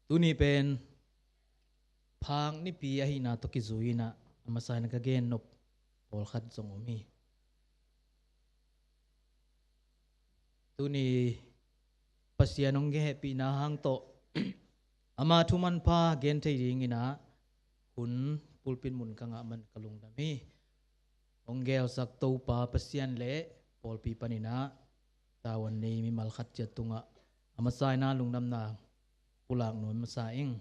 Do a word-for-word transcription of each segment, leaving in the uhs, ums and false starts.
Tuni pen phak nipi ahihna tawh kizui-in ah a masa-in ka gen nop pawlkhat zong om hi. Tuni Pasian hong hehpihna hang tawh ama thu manpha gen thei dingin ah hun pulpit mun ka ngah man ka lungdam hi. Hong gelsak Topa Pasian le pawlpi panin ah tavuan nei mimal khat ciat tungah a masa-in ah lungdamna pulak nuam masa ing.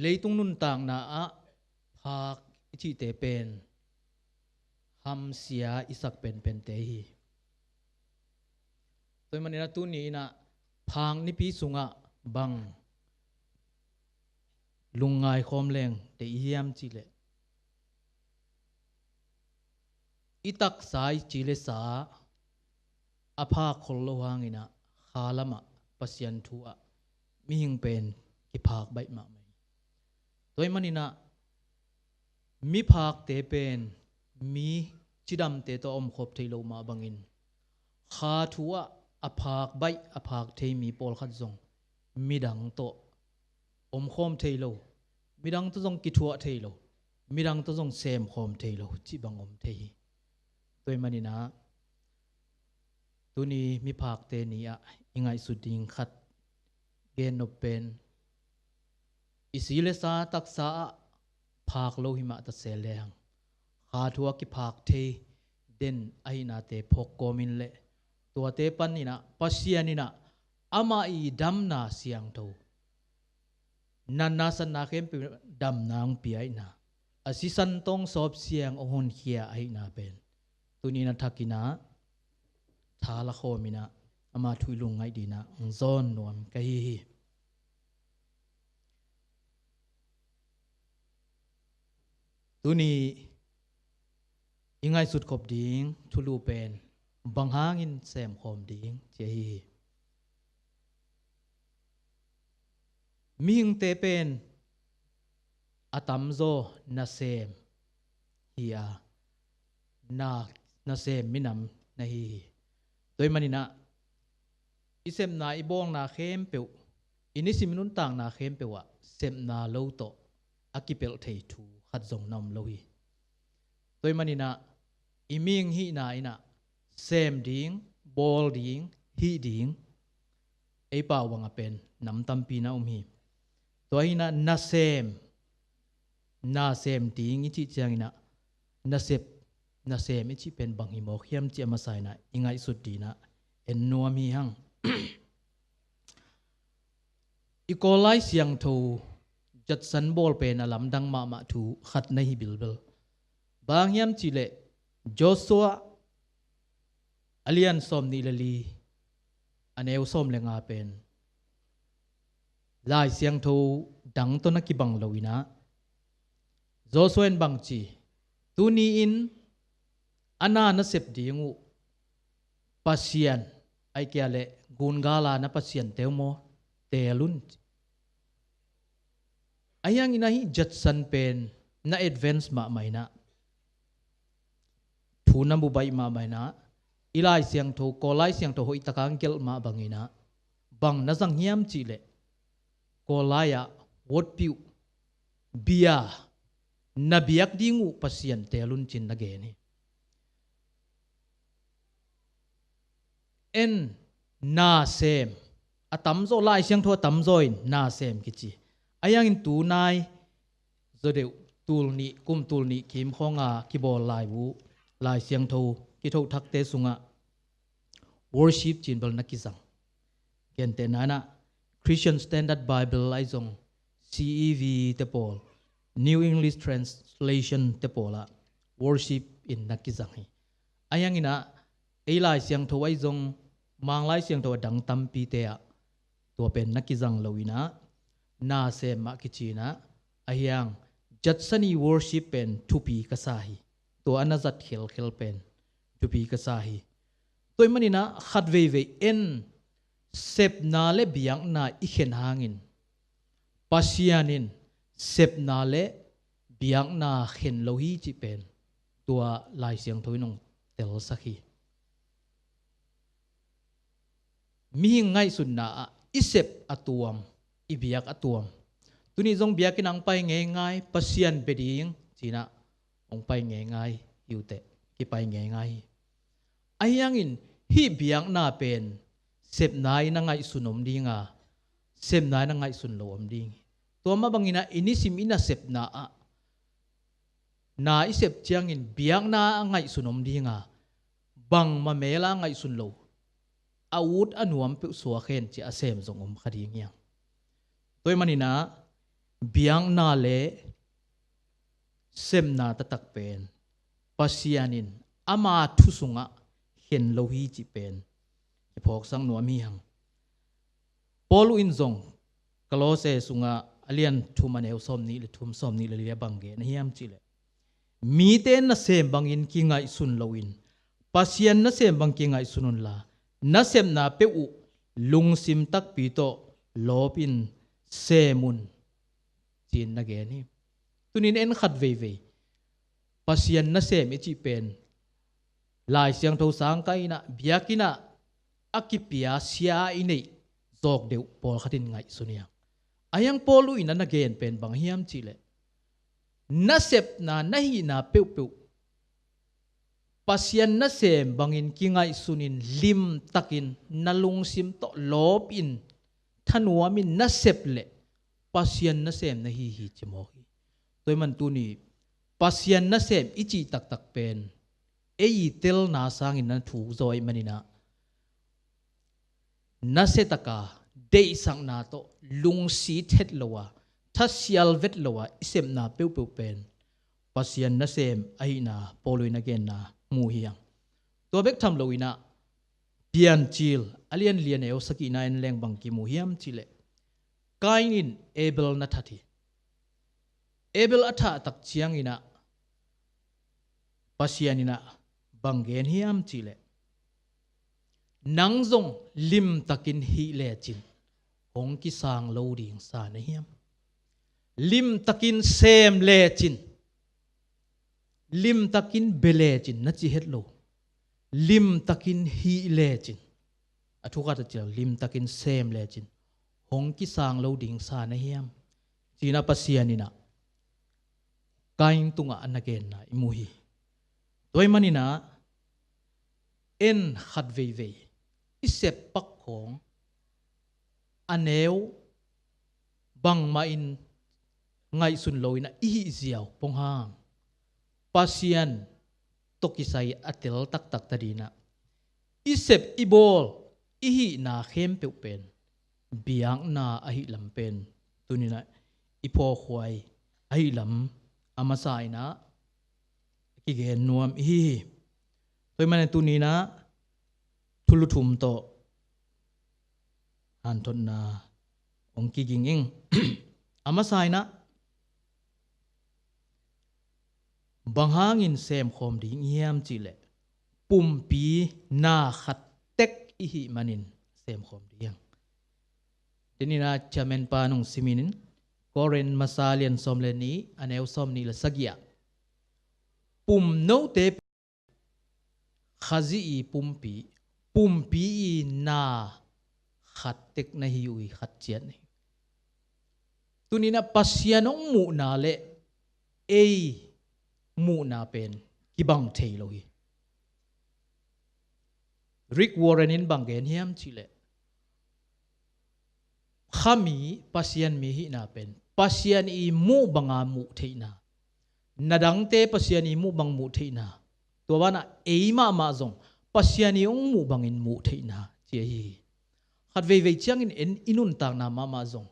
Leitung nuntakna ah phak i cihte pen hamsia i sak penpente hi. Tua ahih manin ah tuni-in ah phak nipi sungah bang lungngai khawm leng deih i hiam cih leh, i taksa i ci le sa a phak khol lo hangin ah kha lamah Pasian thu ah mihing pen kiphak baih mahmah hi. Tua ahih manin ah miphakte pen mi cidamte tawh a omkhawm thei lo mah bangin kha thu ah a phak baih a phak thei mi pawlkhat zong midang tawh omkhawm thei lo, midang tawh zong kithuah thei lo, midang tawh zong semkhawm thei lo cih bang om thei hi. Tua ahih manin ah tuni miphakte ni-ah i ngaihsut ding khat gen nop pen i si le sa taksa ah phak lo hi mah ta se leng kha thu ah kiphak thei den ahihnate phawk kawmin le tuate panin ah Pasian in ah amah i damna siangtho, natna satna khempeuh damna hong pia ahihna, a sisan tawh sawp siang hong honkhia ahihna pen tuni-in a thakin ah tha la khawmin ah ama thu i lungngaih dingin ah hong zawn nuam ka hi hi. Tuni i ngaihsut khop ding thulu pen bang hangin semkhawm ding ci ahi hi. Mihingte pen a tamzaw nasem hi a, na, nasem minam na hi hi. Tua ahih manin ah i sepna i bawlna khempeuh, i nisim i nuntakna khempeuh ah sepna lo tawh a kipelh thei thu khat zong na om lo hi. Tua ahih manin ah i mihing hihna in ah sem ding, bawl ding, hih ding, ei pau bangah pen nam tampi na om hi. Tua hi-in ah nasem, nasem ding i cih ciangin ah nasep, nasem i cih pen bang hi mawk hiam cih a masa-in ah i ngaihsut dingin ah en nuam hi hang. I Kawl Lai Siangtho Judson bawl pen a lamdang mahmah thu khat na hi bilbel. Bang hang hiam cih leh Joshua a lian sawmnih le li, a neu sawm le nga pen Lai Siangtho dang tawh na kibang lo-in ah Joshua in bang ci, tuni-in a na na sep ding uh Pasian, ahih kei leh gungal a na pasiante uh maw, teel un. Ahi hangin ah hih Judson pen na advance mahmah in ah, thu na mu baih mahmah in ah, i Lai Siangtho, Kawl Lai Siangtho hoih takin gelh mah bangin ah bang na zang hiam cih leh Kawl lai-ah worship, bia, na biak ding uh Pasian teel un ci-in na gen hi. En, nasem, a tamzaw, Lai Siangtho a tamzaw in nasem kici. Ahi hangin tunai zawdeuh tul nih, kum tul nih kim khawng a kibawl laibu, Lai Siangtho kithothakte sungah worship ci-in bel na kizang. Gentehna-in ah Christian Standard Bible ahi zong, C E V te pawl, New English Translation te pawl ah worship in na kizang hi. Ahi hangin ah ei Lai Siangtho ahi zong, Mang Lai Siangtho a dang tampite ah tua pen na kizang lo-in ah, nasem mah kici-in ah, ahi hang Judson i worship pen thupi ka sa hi. Tua a na zat khelkhel pen thupi ka sa hi. Tua ahih manin ah khat veivei en, sepna le biakna i khen hangin Pasian in sepna le biakna khen lo hi cih pen tua Lai Siangtho in hong telsak hi. Mihing ngaihsutna ah i sep a tuam, i biak a tuam. Tuni zong biakinn ah hong pai ngeingai, Pasian bia ding ci-in ah hong pai ngeingai hi uh teh, kipai ngeingai hi. Ahi hangin hih biakna pen sepna in a ngaihsun om ding a, sepna in a ngaihsun lo om ding hi. Tua mah bangin ah i nisim i nasepna ah na i sep ciangin biakna a ngaihsun om ding a, bangmah mel a ngaihsun lo, a ut a nuam peuh suak hen ci-a sem zong om kha ding hi hang. Tua ahih manin ah biakna le sepna taktak pen Pasian in ama thu sungah khen lo hi cih pen kiphawksak nuam hi hang. Paul in zong Kolose sungah a lian thum a neu sawmnih le thum, sawmnih le li ah bang gen a hiam cih leh, mite nasem bangin kingaihsun loin Pasian nasem bang kingaihsun unla, nasepna peuh uh lungsim takpi tawh lawpin sem un, ci-in na gen hi. Tuni-in en khat veivei Pasian nasem i cih pen Lai Siangtho sang kah in ah, biakinn ah a kipia sia i neih zawk deuh pawlkhat in ngaihsun hi hang. Ahi hang Paul in a na gen pen bang hiam cih leh, nasepna na hihna peuhpeuh Pasian nasem bangin kingaihsunin limtakin na lungsim tawh lawpin thanuamin na sep leh Pasian nasem na hi hi ci mawk hi. Tua ahih man tuni Pasian nasem i cih taktak pen ei i telna sangin na thuk zaw ahih manin ah, nasia taka deihsakna tawh lungsit het lo a, thasial vet lo a i sepna peuhpeuh pen Pasian nasem ahihna Paul in a genna mu hi hang. Tua bek tham loin ah Piancil a lian li a neu sagihna en leng bang kimu hiam cih leh, Kain in Abel na that hi. Abel a thah tak ciangin ah Pasian in ah bang gen hiam cih leh, nang zong limtakin hih lecin hong kisang lo ding sa na hiam? Limtakin sem lecin, limtakin bia lecin na ci het lo. Limtakin hih lecin, a thu khat ah ci leng limtakin sem lecin hong kisang lo ding sa na hiam? Ci-in ah Pasian in ah Kain tungah a na genna i mu hi. Tua ahih manin ah en khat veivei i sep pak khawng a neu bangmah in ngaihsun loin ah i hih ziau pong hang, Pasian tawh kisai a tel taktak ta ding ah, i sep i bawl i hihna khempeuh pen biakna ahih lam pen tuni-in ah i phawkhuai ahih lam a masa in ah kigen nuam i hi hi. Tua ahih manin tuni-in ah thulu thum tawh hanthotna hong kiging ing. A masa in ah bang hangin semkhawm ding i hiam cih leh, pumpi na khat tek i hih manin semkhawm ding hi hang. Tuni-in ah chairman pa nong simin in, Korin masa lian sawm le nih a neu sawmnih le sagih ah, pum note Khazih i pumpi, pumpi i na khat tek na hi uh hi, khat ciat na hi. Tuni-in ah Pasian hong muhna le ei muhna pen kibang thei lo hi. Rick Warren in bang gen hiam cih leh, khami Pasian mi hihna pen Pasian i muh banga muh theihna, na dangte Pasian i muh bang muh theihna, tua banah ei mahmah zong Pasian i hong muh bangin muh theihna ci ahi hi. Khat veivei ciangin en i nuntakna mahmah zong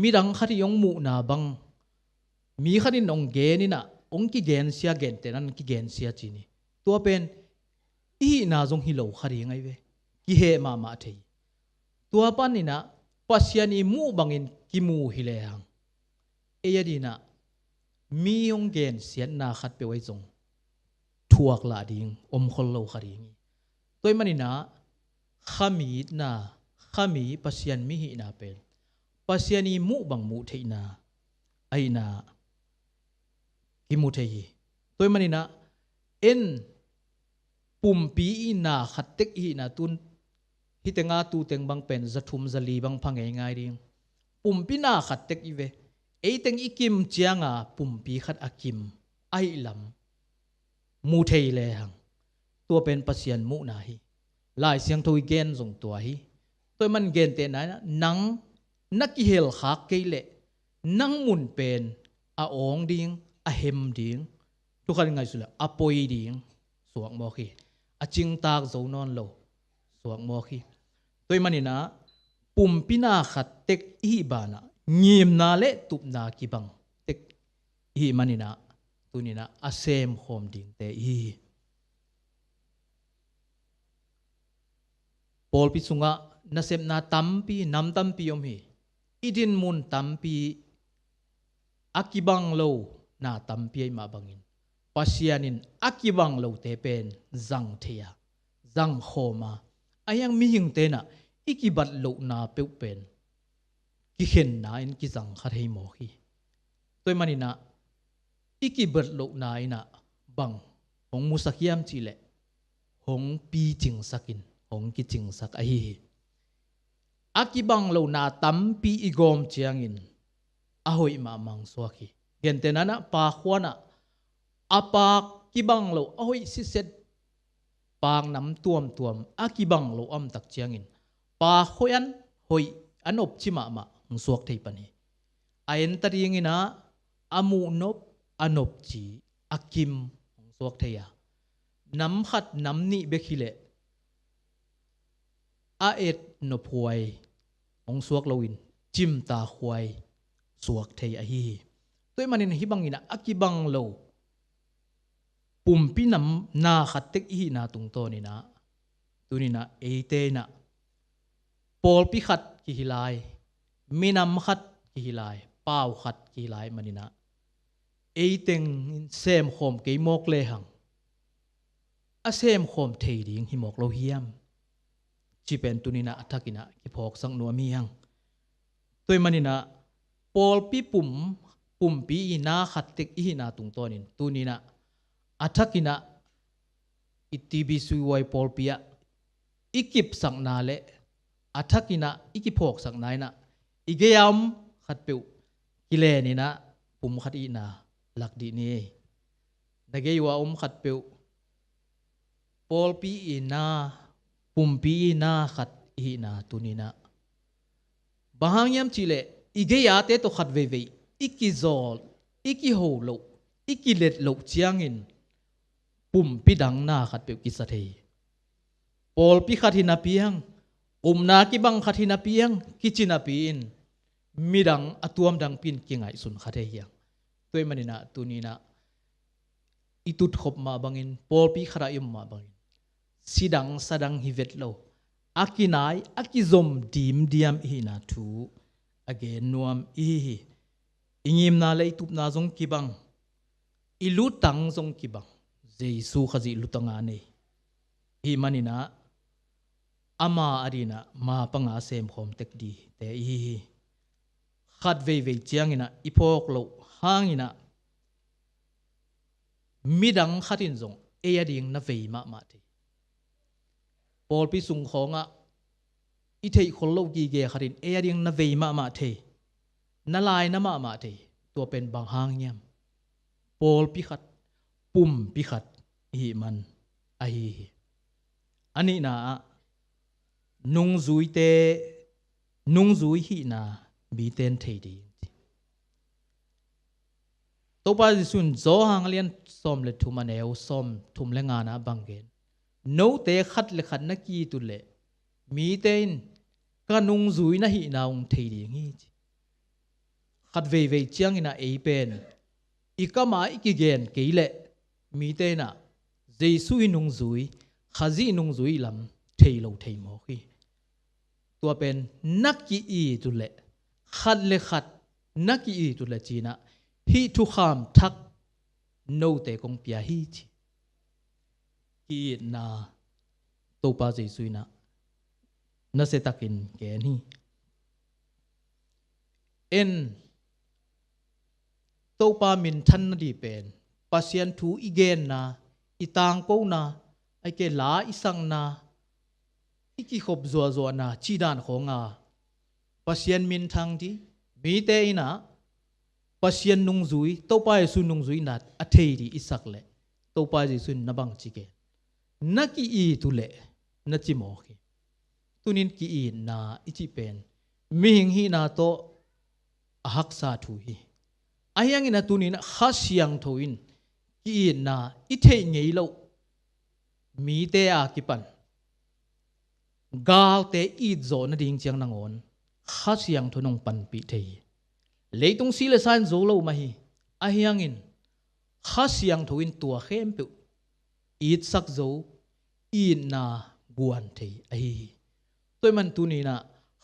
midang khat i hong muhna bang, mi khat in hong gen in ah hong kigensia, gentehna-in kigensia ci ni. Tua pen i hihna zong hi lo kha ding ahi ve. Kiheh mahmah thei. Tua panin ah Pasian i muh bangin kimu hi lehang, ei adingin ah mi hong gensiatna khatpeuh ahi zong thuak lah ding om khol lo kha ding hi. Tua ahih manin ah khami itna, khami Pasian mi hihna pen Pasian i muh bang muh theihna ahihna kimu thei hi. Tua ahih manin ah en pumpi i na khat tek i hihna, tun Hih tenga tu teng bang pen za thum za li bang pha ngeingai ding. Pumpi na khat tek i ve. Ei teng i kim cianga pumpi khat a kim ahih lam mu thei lehang, tua pen Pasian muhna hi. Lai Siangtho i gen zong tua hi. Tua ahih man gentehna in ah, nang na kihel khak kei leh nang mun pen a awng ding, a hem ding, thu khat in ngaihsun leh a poi ding suak mawk hi. A cingtak zo nawn lo suak mawk hi. Tua ahih manin ah, pumpi na khat tek i hih banah ngimna le tupna kibang tek i hih manin ah, tuni in ah a semkhawm dingte i hi hi. Pawlpi sungah nasepna tampi, nam tampi om hi. I dinmun tampi, a kibang lo na tampi ahih mah bangin, Pasian in a kibang lote pen zang thei a, zang khawm a, ahi hang mihingte in ah i kibat lohna peuh pen kikhenna in kizang kha thei mawk hi. Tua ahih manin ah, i kibat lohna in ah bang hong musak hiam cih leh, hong picingsak in, hong kicingsak ahi hi. A kibang lohna tampi i gawm ciangin a hoih mahmah hong suak hi. Gentehna in ah, paak khuan ah a paak kibang lo, a hoih sitset, paak nam tuamtuam a kibang lo a om tak ciangin, paak hoih an, hoih a nopci mahmah hong suak thei pan hi. A en ta dingin ah, a muh nop, a nopci, a kim hong suak thei a, nam khat nam nih bek hi leh a et nophuai hong suak loin cimtakhuai suak thei ahi hi. Tua ahih manin hih bangin ah a kibang lo pumpi nam na khat tek i hihna tungtawn in ah, tuni in ah eite in ah pawlpi khat kihi lai, minam khat kihi lai, pau khat kihi lai manin ah, ei teng in semkhawm kei mawk lehang a semkhawm thei ding hi mawk lo hiam, cih pen tuni in ah a thakin ah kiphawksak nuam hi hang. Tua ahih manin ah, pawlpi pum, pumpi i na khat tek i hihna tungtawnin, tuni in ah a thakin ah i T B C Y pawlpi ah i kipsakna le a thakin ah i kiphawksakna in ah, i gei-a om khatpeuh kilen in ah pum khat ihna lak dih ni. Na gei uh a om khatpeuh pawlpi i na, pumpi i na khat i hihna tuni in ah, bang hang hiam cih leh, i gei-ate tawh khat veivei i kizawl, i kiho loh, i kilet loh ciangin pumpi dang na khatpeuh kisa thei hi. Pawlpi khat hi napi hang, upna kibang khat hi napi hang, kici napi-in midang a tuam dangpi in kingaihsun kha thei hi hang. Tua ahih manin ah tuni in ah i tutkhop mah bangin, pawlpi khat ah i om mah bangin, sidang sadang hi vet lo, a kinai, a kizom dimdiam i hihna thu a gen nuam i hi hi. I ngimna le i tupna zong kibang, i lutang zong kibang, Jesu Khazih lutang a nei i hih manin ah, ama adingin ah ma panga semkhawm tek dingte i hi hi. Khat veivei ciangin ah i phawk loh hangin ah, midang khat in zong ei ading na vei mahmah thei. Pawlpi sung khawngah i theih khol loh gige khat in ei ading na vei mahmah thei, na laina mahmah thei. Tua pen bang hang hiam? Pawlpi khat, pumpi khat i hih man ahi hi. A nihna ah, nungzuite, nungzui hihna mite in thei ding. Topa Jesu in Johan a lian sawm le thum, a neu sawm thum le ngana bang gen? Note khat le khat na ki-it uh leh mite in ka nungzui na hihna hong thei ding hi, ci. Khat veivei ciangin ah ei pen i kam a i kigen kei leh mite in ah Jesu i nungzui, Khazih nungzui lam thei lo thei mawk hi. Tua pen na ki-it uh leh, khat le khat na ki-it uh leh ci-in ah hih thukham thak note kong pia hi, ci. Ki-itna Topa Jesu in ah nasiatakin gen hi. En, Topa minthan nading pen Pasian thu i genna, i tangkona, ahih kei leh la i sakna, i kikhop zuahzuahna cih dan khawnga Pasian minthang dih, mite in ah Pasian nungzui, Topa Jesu nungzui in ah a thei dih i sak leh, Topa Jesu in na bang ci gen? Na ki-it uh leh na ci mawk hi. Tunin ki-itna i cih pen mihing hihna tawh a haksa thu hi. Ahi hangin ah tunin Kha Siangtho in ki-itna i theih ngei loh mite a kipan galte itzawh nading ciang nangawn Kha Siangtho in hong panpih thei hi. Leitung si le sa in zo lo mah hi. Ahi hangin Kha Siangtho in tua khempeuh itsak zo, itna guan thei ahi hi. Tua ahih man tunin ah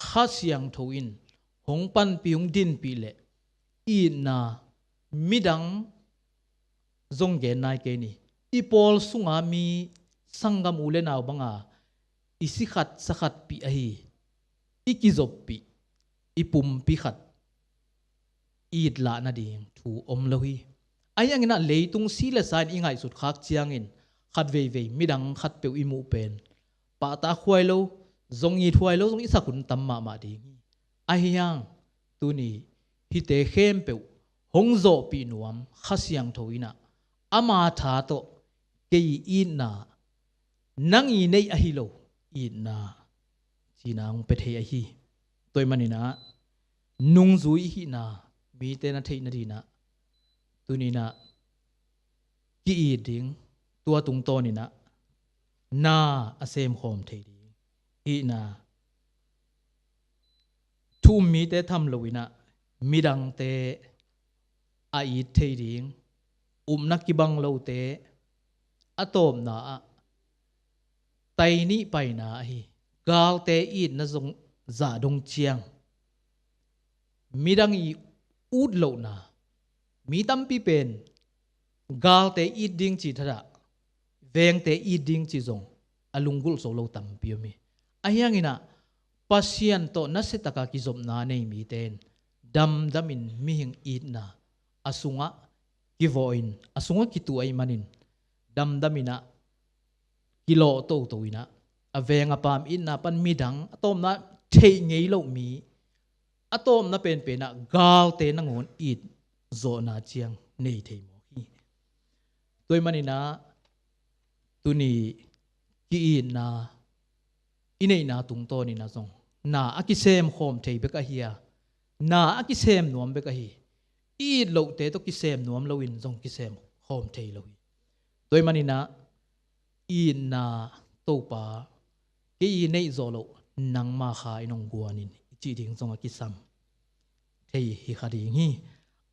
Kha Siangtho in hong panpih, hong dinpih leh itna midang zong gen nai kei ni. I pawl sunga mi sanggam u le nau banga i si khat sa khatpih ahi, i kizoppih, i pumpi khat itlah nading thu om lo hi. Ahi hangin ah leitung si le sa in i ngaihsut khak ciangin khat veivei midang khatpeuh i muh pen pahtakhuai lo, zong ithuai lo zong i sak hun tam mahmah ding hi. Ahi hang tuni hihte khempeuh hong zawhpih nuam Kha Siangtho in ah ama tha tawh kei itna, nang i neih ahi lo itna cihna hong pia thei ahi. Tua ahih manin ah nungzui i hihna mite na theih nadin ah tunin ah ki-it ding, tua tungtawnin ah na a semkhawm thei ding, itna thu um mite tham loin ah midangte a it thei ding, upna kibang lote a tawpna ah tai nih paina ahi galte itna zong zah dong ciang midang i ut lohna, mi tampi pen galte it ding cih thadah vengte it ding cih zong a lunggulh zo lo tampi om hi. Ahi hangin ah Pasian tawh nasiataka kizopna nei mite in damdamin mihing itna a sungah kivawhin, a sungah kituh ahih manin damdamin ah kilawh toto in ah a veng a paam itna pan midang a tawpna theih ngei loh mi a tawpna penpen ah galte nangawn itzawhna ciang nei thei mawk hi. Tua ahih manin ah tuni ki-itna i neihna tungtawnin ah zong na a kisemkhawm thei bek ahi a, na a kisem nuam bek ahi. I it lohte tawh kisem nuam loin zong kisemkhawm thei lo hi. Tua ahih manin ah itna, Topa, kei i neih zawh loh nangma Kha in hong guan in i cih ding zong a kisam thei hi kha ding hi.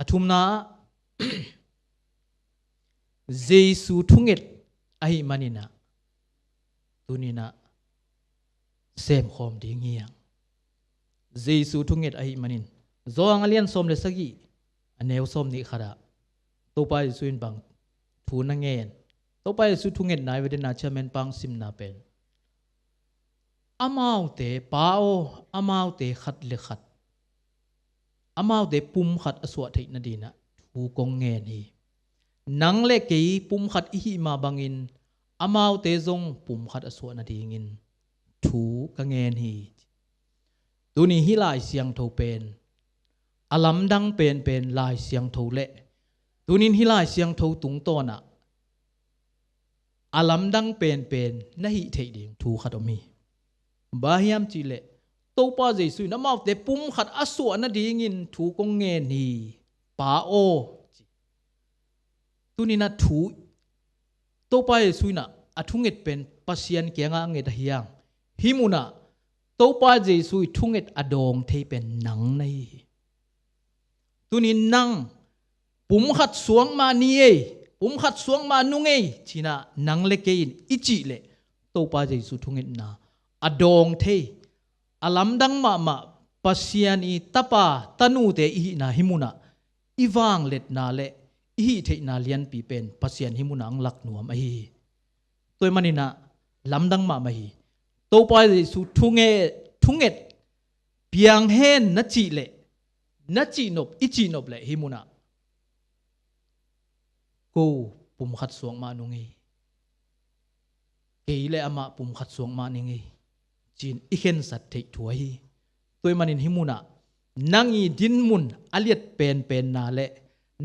A thumna ah Jesu thunget ahih manin ah tunin ah semkhawm ding hi hang. Jesu thunget ahih manin Johan a lian sawm le sagih, a neu sawm nih khat ah Topa Jesu in bang thu na ngen? Topa Jesu thungetna i va den a, Chairman pa hong simna pen amaute, Pa aw, amaute khat le khat, amaute pum khat a suah theih nadin ah thu kong ngen hi. Nang le kei pum khat i hih mah bangin amaute zong pum khat a suah nadingin thu ka ngen hi. Tuni hih Lai Siangtho pen a lamdang penpen Lai Siangtho leh tunin hih Lai Siangtho tungtawn ah a lamdang penpen na hih theih ding thu khat om hi. Bang hiam cih leh Topa Jesu in amaute pum khat a suah nadingin thu kong ngen hi, Pa aw, ci. Tunin ah thu Topa Jesu in ah a thunget pen Pasian kiangah a nget ahi hang, hih munah Topa Jesu i thunget a dawng thei pen nang na hi hi. Tunin nang pum khat suak mah ni ei, pum khat suak mah nung ei, ci-in ah nang le kei in i cih leh Topa Jesu thungetna a dawng thei, a lamdang mahmah Pasian i tapa tanute i hihna hih munah i vangliatna le i hih theihna lianpi pen Pasian hih munah hong lak nuam ahi hi. Tua ahih manin ah lamdang mahmah hi. Topa Jesu thunge-, thunget piang hen na cih leh, na cihnop, i cihnop leh hih munah ko pum khat suak mah nung ei, kei le amah pum khat suak mah ning ei, ci-in i khensat theih thu ahi hi. Tua ahih manin hih munah nang i dinmun a liat penpenna le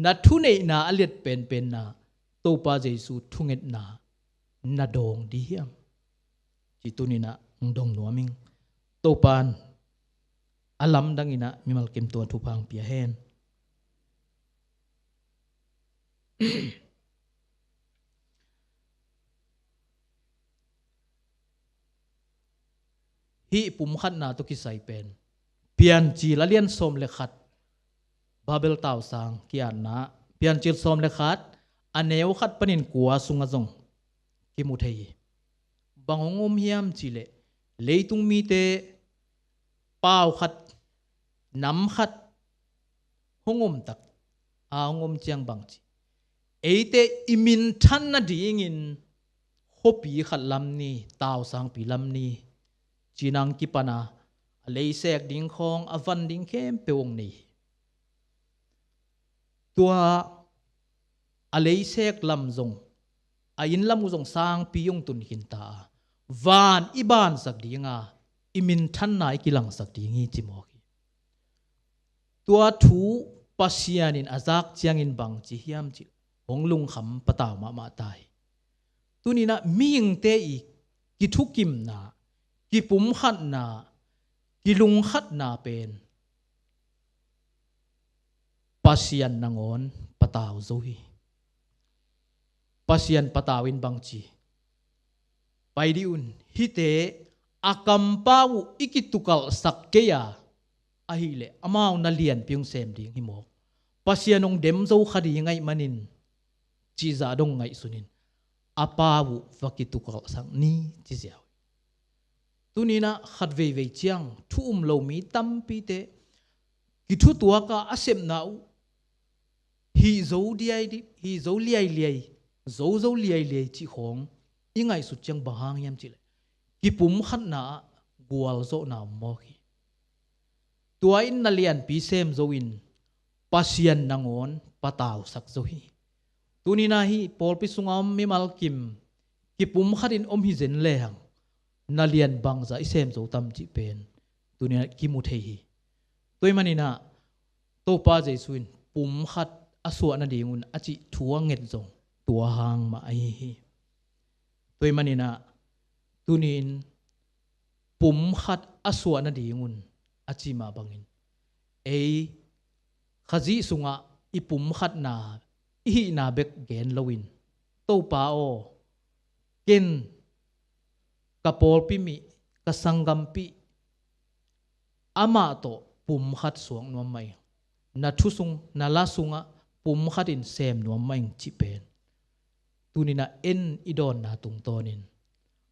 na thuneihna a liat penpenna Topa Jesu thungetna na dawng ding hiam? Ci tuninah hong dong nuam ing. Topa in a lamdanginah mimal kim tua thupha hong pia hen. Hih pumkhatna tawh kisai pen Piancil a lian sawm le khat, Babel tausang ki-atna, Piancil sawm le khat, a neu khat panin kua sungah zong kimu thei hi. Bang hong om hiam cihleh, leitung mite pau khat, nam khat hong om tak a hong om ciang bangci, eite i minthan nadingin khuapi khat lam ni, tausangpi lam ni, ci-in hong kipan a, a leisek ding khawng, a van ding khempeuh hong nei hi. Tua a leisek lam zong, a inn lam uh zong sangpi hong tun khinta a, van i bansak ding a, i minthanna i kilangsak ding hi ci mawk hi. Tua thu Pasian in a zak ciangin bangci hiam cih hong lungkham patau mahmah ta hi. Tuninah mihingte i kithukimna, kipumkhatna, kilungkhatna pen Pasian nangawn patau zo hi. Pasian patau in bangci, pai dih un, hihte a kampau uh i kitukalhsak kei a, ahih leh amau na lianpi hong sem ding hi mawk. Pasian hong dem zo kha ding ahih manin, cih zah dong ngaihsun in, a pau uh va kitukalhsak ni ci ziau hi. Tuninah khat veivei ciang thu um lo mi tampite kithutuak a, a sepna uh hih zo diai di, hih zo liailiai, zo zo liailiai cih khawng i ngaihsut ciang bang hang hiam cihleh, kipumkhatna ah gualzawhna om mawk hi. Tua in na lianpi sem zo in Pasian nangawn patausak zo hi. Tuninah hih pawlpi sungah om mimal kim kipumkhat in om hi zen lehang, na lian bangzah i sem zo tam cih pen tuninah kimu thei hi. Tua ahih maninah Topa Jesu in pumkhat a suah nadingun a cih thu a nget zong tua hang mah ahi hi. Tua ahih maninah tuni-in pumkhat a suah nadingun a cih mah bangin, ei Khazih sungah i pumkhatna, i hihna bek gen loin, Topa aw, ken ka pawlpi mih, ka sanggampi, amah tawh pumkhat suak nuam mah ing, na thu sung, na la sungah pumkhat in sem nuam mah ing cih pen tuninah en i dawnna tungtawnin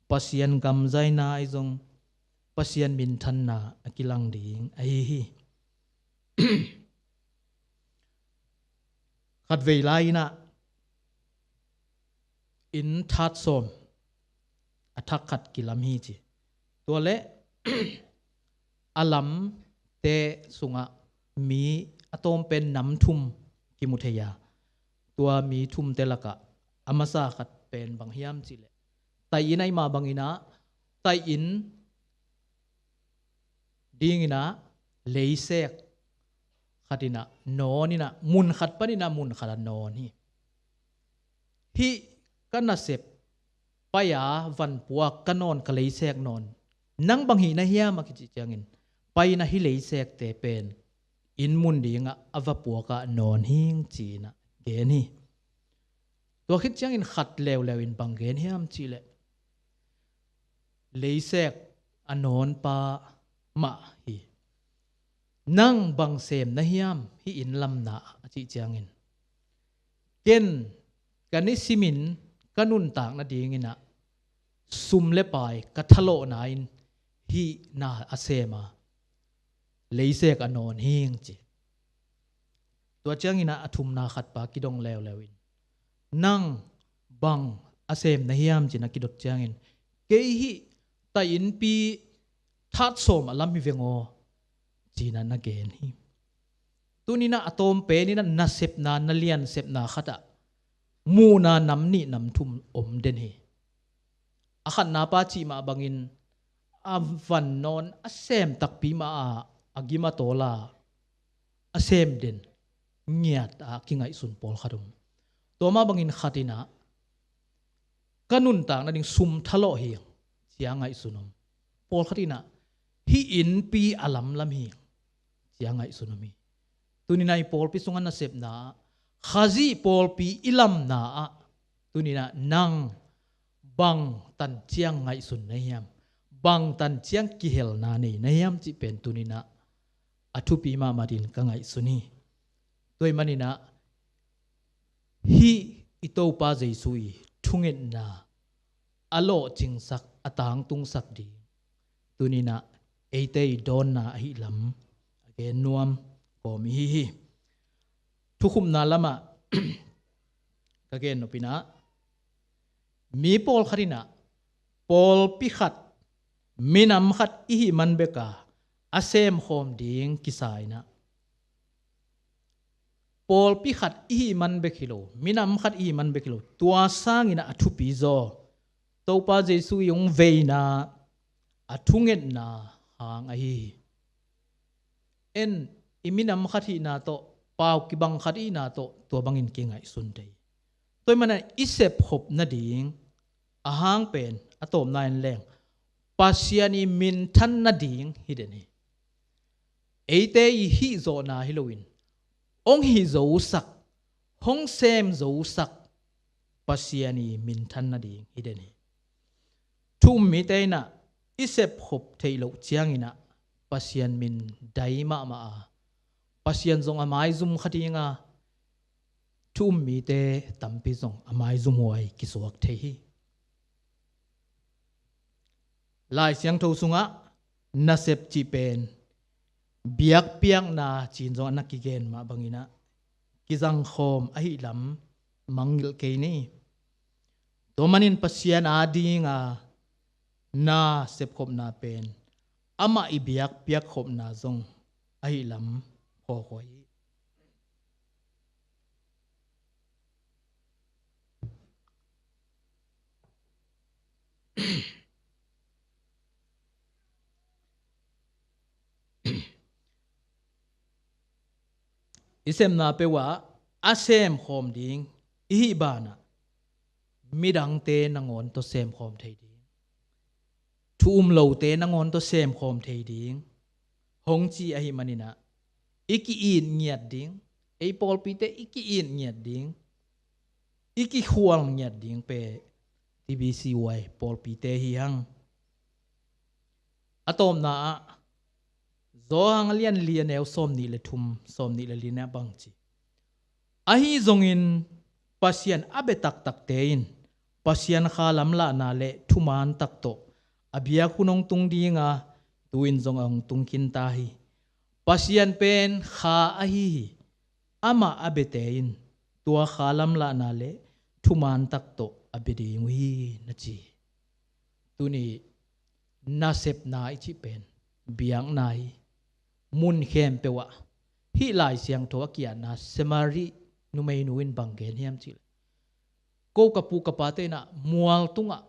Pasian gamzaina ahi zong, Pasian minthanna a kilang ding ahi hi. Khatvei lai-inah inn that sawm a thak khat kilam hi ci. Tua leh a lamte sungah mi a tawmpen nam thum kimu thei a, tua mi thumte lakah a masa khat pen bang hiam cihleh, tai-inn ahih mah banginah, tai-inn dinginah leisek khatinah nawninah, mun khat paninah mun khatah nawn hi. Hih ka nasep pai-a vanpuak ka nawn, ka leisek nawn, nang bang hih na hiam a kicih ciangin, paina hih leisekte pen inn mun dingah a va puakah nawn hing ci-inah gen hi. Tua khit ciangin khat leuleu in bang gen hiam cihleh, leisek a nawnpa mah hi. Nang bang sem na hiam hih inn lamna ah a cih ciangin, ken ka nisimin ka nuntak nadinginah sum le pai ka thalawhna in hih na a sem a, leisek a nawn hing ci. Tua cianginah a thumna khatpa kidong leuleu in, nang bang a sem na hiam ci-in a kidot ciangin, kei hih tai-innpi that sawm a lam hi veng aw ci-inah na gen hi. Tuninah a tawmpeninah nasepna, na liansepna khatah muhna nam nih nam thum om den hi. A khatnapa cih mah bangin a van nawn a sem takpi mah a, a gim a tawl a, a sem den ngiat a kingaihsun pawlkhat om. Tua mah bangin khat in ah ka nuntak nading sum thalawh hi, ci a ngaihsun om. Pawlkhat in ah hih innpi a lamlam hi, ci a ngaihsun om hi. Tuni-in ah i pawlpi sungah nasepna ah, Khazih pawlpi i lamna ah, tuni-in ah nang bang tanciang ngaihsun na hiam, bang tanciang kihelna nei na hiam cih pen tuni-in ah a thupi mahmah dingin ka ngaihsun hi. Tua ahih manin ah hih i Topa Jesu i thungetna a lawhcingsak, a tangtungsak ding tuni-in ah eite i dawnna ahih lam a gen nuam kawm i hi hi. Thukhupna lamah ka gen nop in ah, mi pawlkhat in ah pawlpi khat, minam khat i hih man bek a, a semkhawm ding kisa in ah, pawlpi khat i hih man bek hi lo, minam khat i hih man bek hi lo, tua sangin ah a thupi zaw Topa Jesu i hong veina, a thungetna hang ahi hi. En, i minam khat hihna tawh, pau kibang khat hihna tawh tua bangin kingaihsun thei. Tua ahih manin ah i sepkhop nading a hang pen, a tawpna in leng Pasian i minthan nading hi den hi. Eite i hih zawhna hi loin, hong hih zosak, hong sem zosak Pasian i minthan nading hi den hi. Thu um mite in ah i sepkhop theih loh ciangin ah Pasian min dai mahmah a, Pasian zong a maizum kha ding a, thu um mite tampi zong a maizumhuai kisuak thei hi. Lai Siangtho sungah nasep cih pen biakpiakna ci-in zong a na kigen mah bangin ah kizangkhawm ahih lam mangngilh kei ni. Tua manin Pasian ading a na sepkhopna pen amah i biakpiakkhopna zong ahih lam phawkhuai hi. I sepna peuh ah a semkhawm ding i hih banah midangte nangawn tawh semkhawm thei ding, thu um lote nangawn tawh semkhawm thei ding hong ci ahih manin ah, i ki-it ngiat ding, ei pawlpite i ki-it ngiat ding, i kikhual ngiat ding pen T B C Y pawlpite hi hang. A tawpna ah Johan a lian li a neu sawmnih le thum, sawmnih le li na bang ci. Ahi zongin Pasian a bia taktakte in Pasian kha lamlahna le thuman tak tawh a biak hun hong tung ding a, tu-in zong a hong tung khin ta hi. Pasian pen kha ahi hi. Amah a biate in tua kha lamlahna le thuman tak tawh a bia ding uh hi, na ci hi. Tuni nasepna i cih pen biakna hi. Mun khempeuh ah, hih Lai Siangtho a ki-atna Samari numeinu in bang gen hiam cih leh, ko ka pu ka pate in ah mual tungah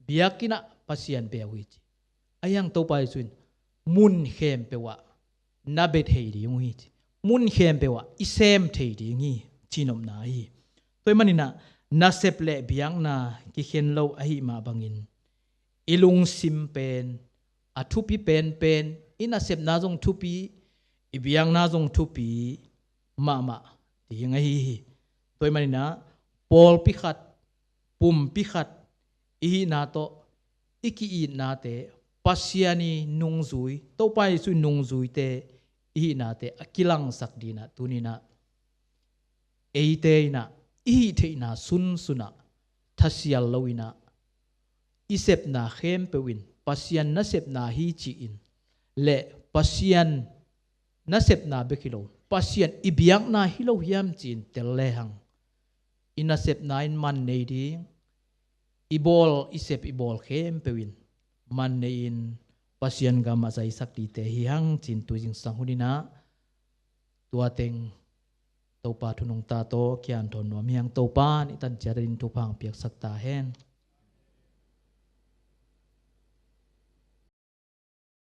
biakinn ah Pasian bia uh hi, ci. Ahi hang Topa Jesu in mun khempeuh ah na bia thei ding uh hi, ci. Mun khempeuh ah i sem thei ding hi, ci nopna hi. Tua ahih manin ah nasep le biakna kikhen lo ahih mah bangin i lungsim pen a thupi penpen, i nasepna zong thupi, i biakna zong thupi mahmah ding ahi hi. Tua ahih manin ah pawlpi khat, pumpi khat i hihna tawh i ki-itnate, Pasian i nungzui, Topa Jesu i nungzuite i hihnate a kilangsak dingin ah tuni-in ah eite in ah i hih theihna sunsun ah thasial lo-in ah, i sepna khempeuh in Pasian nasepna hi ci-in le Pasian nasepna bek hi lo, Pasian i biakna hi lo hiam ci-in tel lehang, i nasepna in man nei ding, i bawl, i sep, i bawl khempeuh in man nei-in Pasian gam a zaisak dingte hi hang ci-in tui zingsang hun-in ah tua teng Topa thu nungta tawh kihanthawn nuam hi hang. Topa in i tan ciat dingin thupha hong piaksak ta hen.